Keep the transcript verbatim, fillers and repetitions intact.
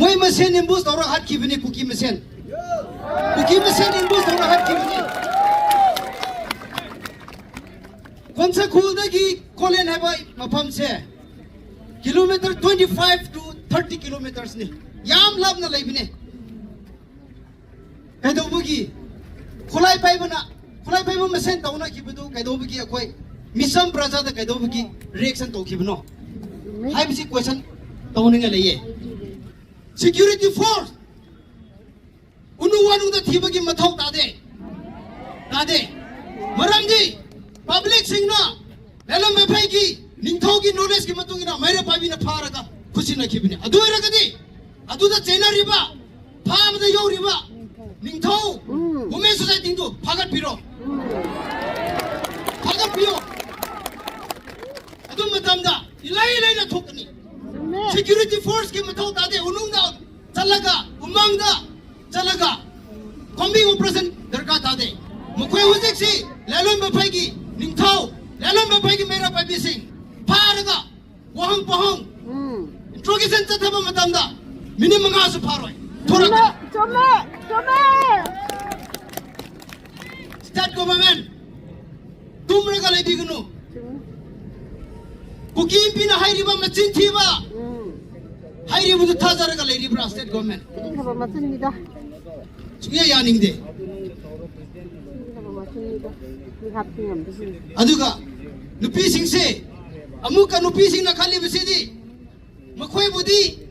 ꯑꯩꯈꯣꯏ ꯃꯁꯦꯟ ꯑꯦꯝꯕꯨꯁ ꯇꯧꯔ ꯍꯥꯠꯈꯤꯕꯅꯤ, ꯀꯨꯀꯤ ꯃꯁꯦꯟ꯫ ꯀꯨꯀꯤ ꯃꯁꯦꯟ ꯑꯦꯝꯕꯨꯁ ꯇꯧꯔ ꯍꯥꯠꯈꯤꯕꯅꯤ꯫ ꯀꯣꯟꯁꯥꯈꯨꯜꯗꯒꯤ ꯀꯣꯂꯦꯟ ꯍꯥꯏꯕ ꯃꯐꯝꯁꯦ kilometre twenty five to thirty kilometersꯅꯤ꯫ ꯌꯥꯝ ꯂꯥꯞꯅ ꯂꯩꯕꯅꯦ꯫ ꯀꯩꯗꯧꯕꯒꯤ? ꯈꯨꯠꯂꯥꯏ ꯄꯥꯏꯕꯅ, ꯈꯨꯠꯂꯥꯏ ꯄꯥꯏꯕ ꯃꯁꯦꯟ ꯇꯧꯅꯈꯤꯕꯗꯨ ꯀꯩꯗꯧꯕꯒꯤ ꯑꯩꯈꯣꯏ ꯃꯤꯆꯝ ꯄ꯭ꯔꯖꯥꯗ ꯀꯩꯗꯧꯕꯒꯤ reaction ꯇꯧꯈꯤꯕꯅꯣ ꯍꯥꯏꯕꯁꯤ question ꯇꯧꯅꯤꯡꯉꯥꯏ ꯂꯩꯌꯦ꯫ Security force ꯎꯅꯨ ꯋꯥꯅꯨꯗ ꯊꯤꯕꯒꯤ ꯃꯊꯧ ꯇꯥꯗꯦ, ꯇꯥꯗꯦ꯫ ꯃꯔꯝꯗꯤ publicꯁꯤꯡꯅ ꯂꯦꯂꯝ ꯃꯩꯐꯩꯒꯤ ꯅꯤꯡꯊꯧꯒꯤ knowledgeꯀꯤ ꯃꯇꯨꯡ ꯏꯟꯅ ꯃꯩꯔꯥ ꯄꯥꯏꯕꯤꯅ ꯐꯥꯔꯒ ꯈꯨꯠꯁꯤꯟꯅꯈꯤꯕꯅꯤ꯫ ꯑꯗꯨ ꯑꯣꯏꯔꯒꯗꯤ ꯑꯗꯨꯗ ꯆꯦꯟꯅꯔꯤꯕ, ꯐꯥꯕꯗ ꯌꯧꯔꯤꯕ ꯅꯤꯡꯊꯧ, women societyꯗꯨ ꯐꯥꯒꯠꯄꯤꯔꯣ, ꯐꯥꯒꯠꯄꯤꯌꯣ꯫ ꯑꯗꯨ ꯃꯇꯝꯗ ꯏꯂꯥꯏ ꯂꯥꯏꯅ ꯊꯣꯛꯀꯅꯤ꯫ Security forceꯀꯤ ꯃꯊꯧ ꯇꯥꯗꯦ꯫ ꯎꯅꯨꯡꯗ ꯆꯠꯂꯒ, ꯎꯃꯪꯗ ꯆꯠꯂꯒ combing operation ꯗꯔꯀꯥꯔ ꯇꯥꯗꯦ꯫ ꯃꯈꯣꯏ ꯍꯧꯖꯤꯛꯁꯤ ꯂꯦꯂꯣꯟ ꯃꯐꯩꯒꯤ ꯅꯤꯡꯊꯧ, ꯂꯦꯂꯣꯟ ꯃꯐꯩꯒꯤ ꯃꯩꯔꯥ ꯄꯥꯏꯕꯤꯁꯤꯡ ꯐꯥꯔꯒ ꯋꯥꯍꯪ ꯄꯥꯎꯍꯪ, interrogation ꯆꯠꯊꯕ ꯃꯇꯝꯗ ꯃꯤꯅꯤꯠ ꯃꯉꯥꯁꯨ ꯐꯥꯔꯣꯏ, ꯊꯣꯔꯛꯀꯅꯤ꯫ ꯆꯨꯝꯃꯦ, ꯆꯨꯝꯃꯦ꯫ State government ꯇꯨꯝꯔꯒ ꯂꯩꯕꯤꯒꯅꯨ꯫ ꯀꯨꯀꯤ ꯅꯨꯄꯤꯅ ꯍꯥꯏꯔꯤꯕ ꯃꯆꯤꯟ ꯊꯤꯕ, ꯍꯥꯏꯔꯤꯕꯗꯨ ꯊꯥꯖꯔꯒ ꯂꯩꯔꯤꯕ꯭ꯔꯥ state government? ꯊꯕꯛ ꯃꯆꯤꯟꯅꯤꯗ꯫ ꯁꯨꯡꯌꯥ ꯌꯥꯅꯤꯡꯗꯦ꯫ ꯊꯕꯛ ꯃꯆꯤꯟꯅꯤꯗ꯫ ꯃꯤ ꯍꯥꯠꯄ ꯉꯝꯕꯁꯤꯡ꯫ ꯑꯗꯨꯒ ꯅꯨꯄꯤꯁꯤꯡꯁꯦ ꯑꯃꯨꯛꯀ ꯅꯨꯄꯤꯁꯤꯡꯅ ꯈꯜꯂꯤꯕꯁꯤꯗꯤ ꯃꯈꯣꯏꯕꯨꯗꯤ